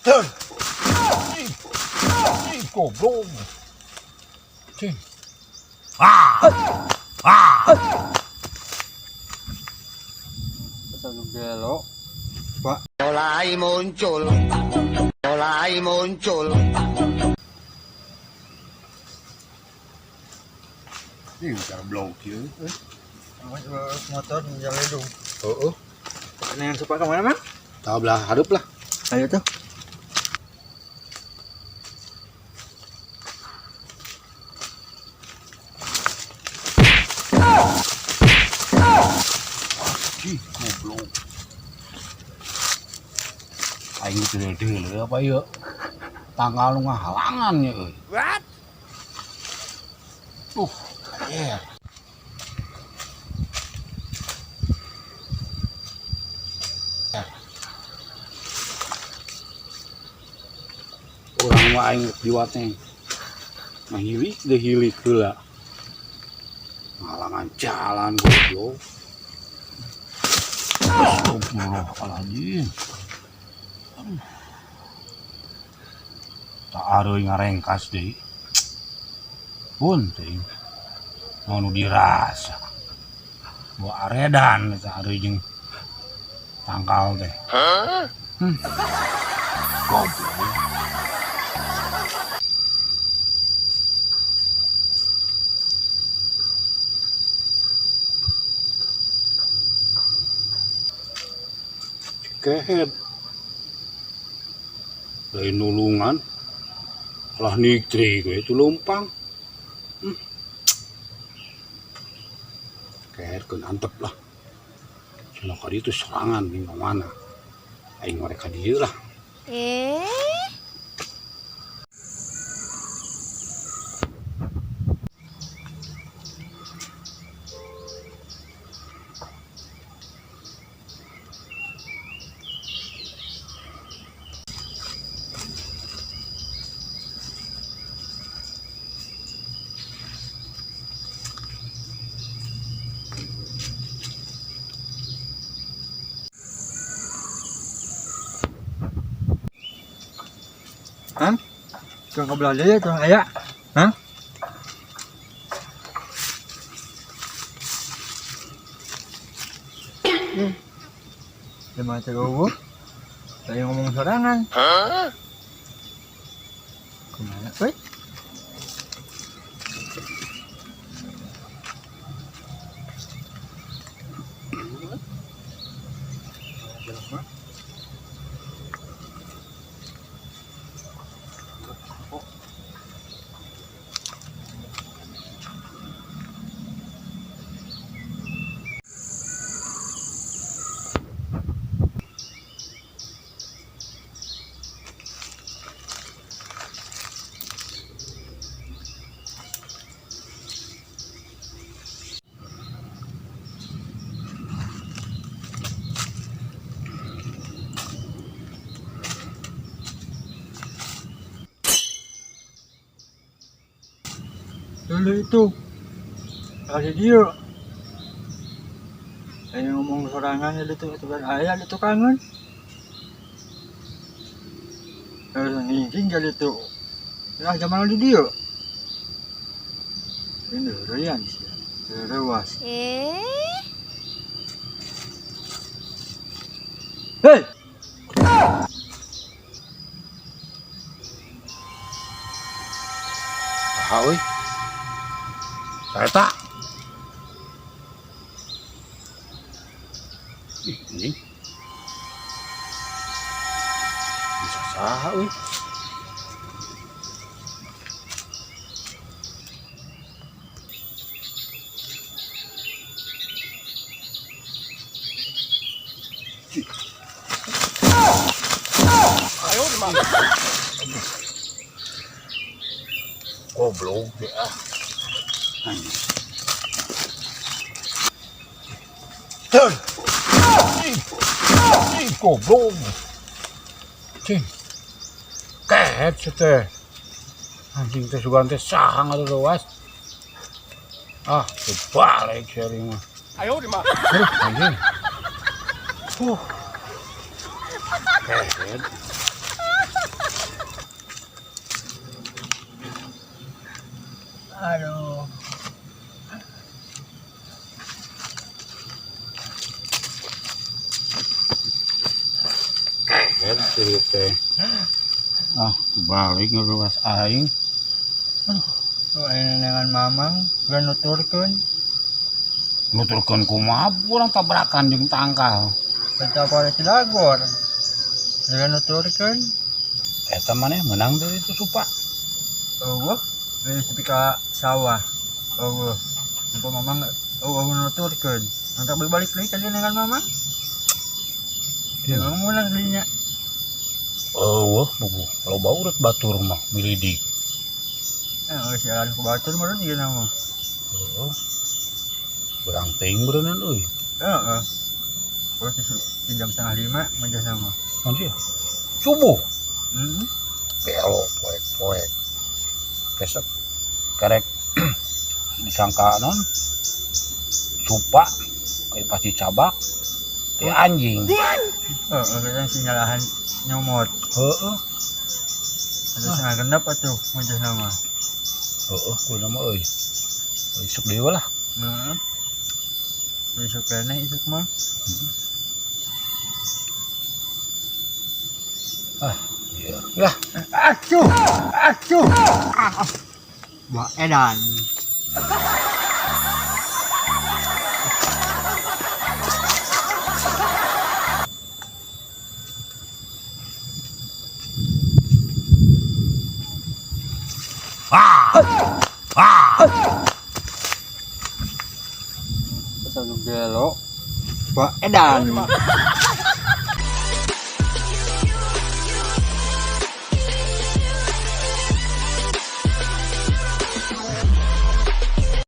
Ih, ih, goblok. Cing. Ah. Ah. Pasal belok. Mulai muncul, mulai muncul. Ih, cara blok ieu. Motor menjaga hidung. Heeh. Dengan suka kemana, Mang? Tah belah hareup lah. Ayo tuh. Ih, goblok. Aing teu deuleu apa ieu? Tanggal nu ngahalangan ye euy. What? Yeah. Urang mah aing jiwa teh. Ngahilik deh hilik heula. Ngahalangan jalan goblok. Astagfirullahaladzim. Aduh. Tak areuy ngarengkas deui. Pun teuing. Mau nu dirasa. Bawa aredan eta areuy jeung tangkal teh. Goblok. Kehed. Lain nulungan. Alah niktri gue itu lumpang. Kehed keun antep lah. Cenah ka ditu serangan di mana. Aing mereka dieu lah. Eh? Hah? Tukang kebelah aja, tukang ayak. Hah? Dia mati gowo. Saya ngomong sorangan. Kemana, woi? Dulu itu kasih dia. Saya ngomong sorangan itu itu kan ayah itu kangen. Terus ngingking kali itu. Ya zaman di dia. Ini rian sih. Rewas. Eh? Hei! Saha euy? Saeta. Ih, anjing. Bisa saha euy? Goblok deh ah. Anjing. Ih, ih, goblok. Cing. Kehet sih teh. Anjing teh sugan teh saha ngaruas. Ah, kebalik sharing mah. Ayo di mana? Aduh, anjing. Kehet. Aduh. Kehed sih teh. Ah, balik ngeluas aing. Oh, ayeuna neangan mamang, gak nuturkeun. Nuturkeun kumaha urang tabrakan jeung tangkal. Eta pare Cilagor. Gak nuturkeun. Eta maneh menang dari itu supa. Eueuh, geus tepi ka sawah. Eueuh. Nempo mamang eueuh nuturkeun. Mantap balik lagi ka neangan mamang. Ya, mamang menang dinya. Eueuh, buku. Loba urat batur mah milidik. Eh, si alan ku batur meureun ieu mah. Heeh. Berang teuing beureunan euy. Heeh. Terus di jam 4.30 menjah nama. Anjir. Subuh. Heeh. Belo poek-poek. Besok karek disangka non supa kayak pasti cabak teh anjing. Heeh, kadang sinyalahan nyomot. Heeh. Ada 5.30 atuh menjah nama. Heeh, kudu mah euy. Isuk deui lah. Heeh. Isuk keneh isuk mah. Ah, iya. Lah, Acuh, acuh. Wah, edan. Ah. Ah. Asa nu gelo. Wah, edan.